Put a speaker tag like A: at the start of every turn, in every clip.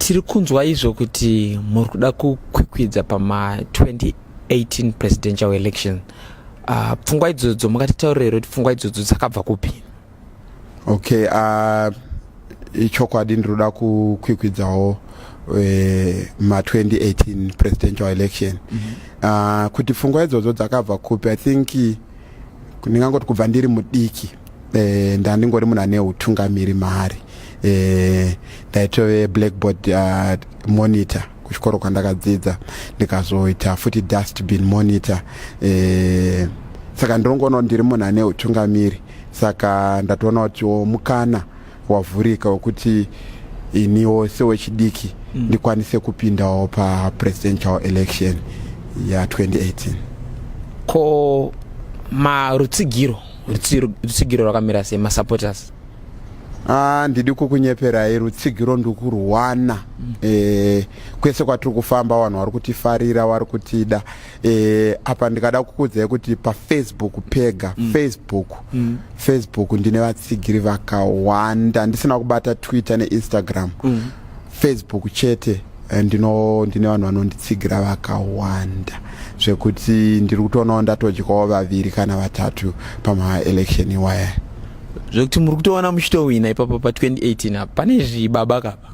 A: Tiri kunzwa izvo kuti muri kuda kukwikwidza pama 2018 presidential election. Pfungwa idzodzo makatitaurira here kuti pfungwa idzodzo dzakabva kupi?
B: Okay, ichokwadi, ndiri kuda kukwikwidzawo ma2018 presidential election. Kuti pfungwa idzodzo dzakabva kupi, I think ndingangoti kubva ndiri mudiki, ndandingori munhu ane utungamiri maari. Ndaitove blackboard monitor kuchikoro kwandakadzidza, ndikazoita futi dustbin monitor. Saka ndirongoona ndiri munhu ane utungamiri, saka ndatoona kutiwo mukana wavhurika wekuti iniwo sewechidiki ndikwanise kupindawo papresidential election ya2018.
A: Ko marutsigiro, rutsigiro rwakamira sei, masupporters?
B: Ah, ndidi kukunyeperai, rutsigiro ndikurwana. Kwese kwatiri kufamba vanhu vari kutifarira, vari kutida. Apa ndikada kukuudzai kuti paFacebook pega, Facebook, Facebook ndine vatsigiri vakawanda, ndisina kubata Twitter neInstagram. Facebook chete, ndine vanhu vanonditsigira vakawanda zvekuti ndiri kutoonawo ndatodyawo vaviri kana vatatu pamaelection iwaya.
A: Zvekuti muri kutoona muchitowina ipapo pa2018 apa, pane zvibaba kapa?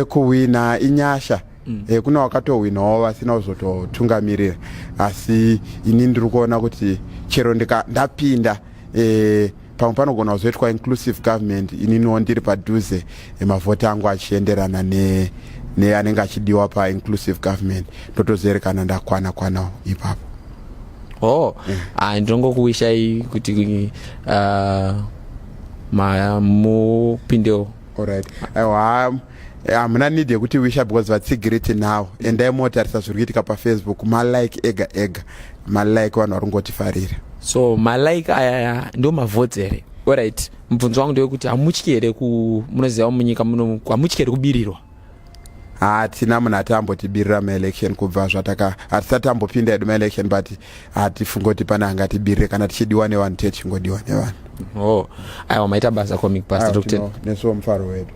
B: Kuwina inyasha. Kuna wakatowinawo vasina kuzototungamirira, asi ini ndiri kuona kuti chero ndapinda, pamwe panogona kuzoitwa inclusive government, ininiwo ndiri padhuze, mavhoti angu achienderana neanenge achidiwa painclusive government, ndotozerekana ndakwana kwanawo ipapo.
A: Oh, ah, ndinongokuwishai kuti mupindewo.
B: Alright, aiwa, hamuna need yekuti wisha because vatsigiri tinawo. Endai motarisa zviri kuitika paFacebook, malike ega ega, malike, vanhu vari kungotifarira.
A: So malike aya ndo mavotes here? Alright, mubvunzo wangu ndewekuti hamutyi here ku, munoziva munyika muno, hamutyi here kubirirwa?
B: Hatina munhu ati ambotibirira maelection kubva zvataka, hatisati tambopinda hedu maelection, but hatifungi kuti pane angatibirire. Kana tichidiwa nevanhu, tiye tichingodiwa nevanhu.
A: Oh, aiwa, maita basa, Comic Pastor.
B: Nesuwo mufaro wedu.